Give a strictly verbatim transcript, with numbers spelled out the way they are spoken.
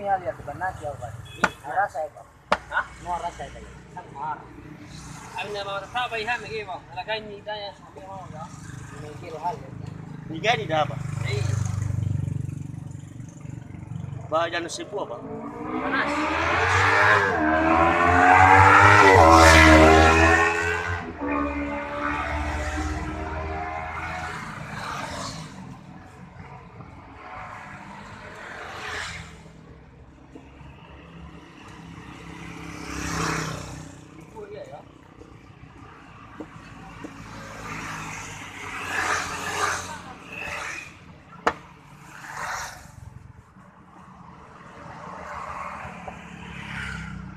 Ini hal yang sebenarnya apa? Arasa ya, Pak? Hah? No arasa ya, Pak? Kan marah. Ami na mata ba iha mege, Bang. Ala gaini daya sampai mau ya. Mege hal ya. Ni gaini da, Bang? Iya. Ba jana sebua, Bang. Panas.